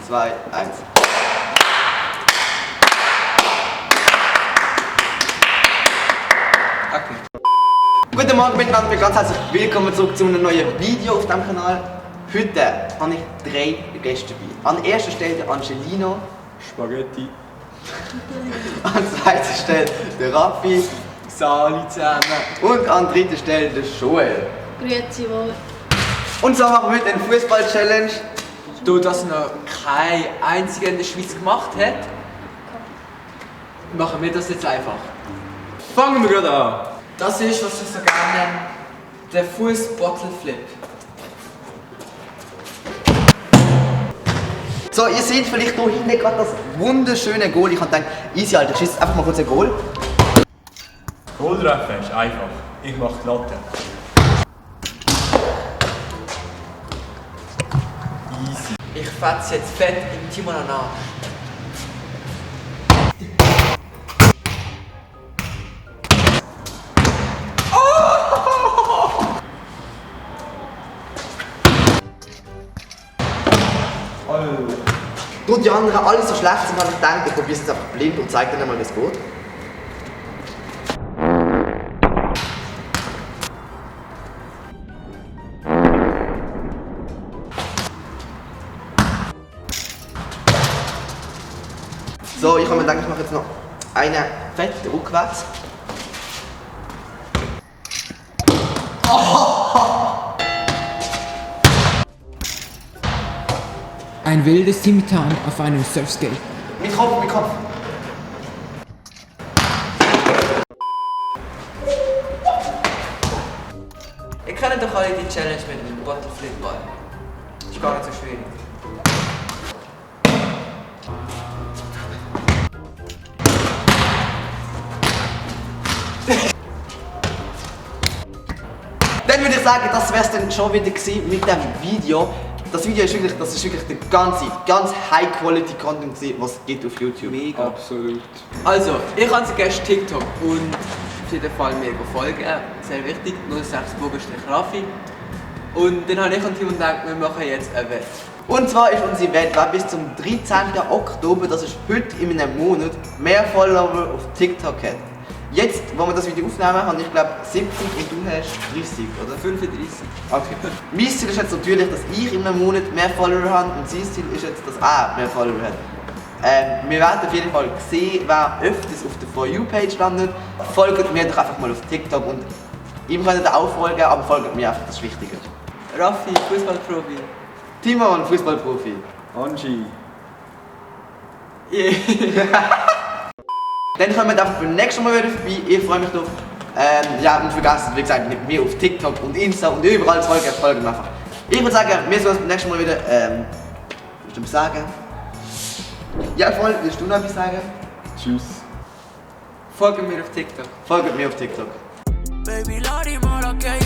2, 1. Okay. Guten Morgen miteinander, ganz herzlich willkommen zurück zu einem neuen Video auf diesem Kanal. Heute habe ich 3 Gäste dabei. An erster Stelle der Angelino. Spaghetti. An zweiter Stelle der Raffi. Sali zusammen. Und an dritter Stelle der Joel. Grüezi wohl. Und so machen wir heute eine Fußball-Challenge. Da das noch kein einziger in der Schweiz gemacht hat, machen wir das jetzt einfach. Fangen wir gerade an. Das ist, was ich so gerne nenne, der Fuß-Bottle-Flip. So, ihr seht vielleicht hier hinten gerade das wunderschöne Goal. Ich habe gedacht, easy, Alter, schießt einfach mal kurz ein Goal. Goaltreffen ist einfach. Ich mache die Latte. Easy. Ich fetze jetzt fett in Timon an. Du, die anderen alle so schlecht sind, habe ich gedacht, ich probiere es jetzt einfach blind und zeige dir mal, wie es geht. So, ich habe mir gedacht, ich mache jetzt noch einen fett rückwärts. Ein wildes Timitan auf einem Surfskate. Mit Kopf, mit Kopf. Ihr kennt doch alle die Challenge mit dem Bottle-Flip-Ball. Ist gar nicht so schwierig. Dann würde ich sagen, das wäre es dann schon wieder gewesen mit dem Video. Das Video ist wirklich, der ganz High-Quality-Content gewesen, was es gibt auf YouTube. Mega. Absolut. Also, ich habe zuerst TikTok und auf jeden Fall mega folgen. Sehr wichtig, 06 Raffi. Und dann habe ich und Timon gedacht, wir machen jetzt ein Wett. Und zwar ist unsere Wette, wer bis zum 13. Oktober, das ist heute in einem Monat, mehr Follower auf TikTok hat. Jetzt, wo wir das Video aufnehmen, habe ich glaube 70 und du hast 30, oder? 35. Okay. Mein Ziel ist jetzt natürlich, dass ich in einem Monat mehr Follower habe und sein Ziel ist jetzt, dass er mehr Follower hat. Wir werden auf jeden Fall sehen, wer öfters auf der For You-Page landet. Folgt mir doch einfach mal auf TikTok und ihm könnt ihr auch folgen, aber folgt mir einfach, das ist wichtiger. Raffi, Fußballprofi. Timon, Fußballprofi. Angie. Yeah. Dann kommen wir einfach beim nächsten Mal wieder vorbei. Ich freue mich drauf. Ja, und vergesst, wie gesagt, mit mir auf TikTok und Insta und überall zu folgen. Folgt mir einfach. Ich würde sagen, wir sehen uns beim nächsten Mal wieder. Willst du etwas sagen? Ja, voll. Willst du noch etwas sagen? Tschüss. Folgt mir auf TikTok. Folgt mir auf TikTok. Baby, la dimora que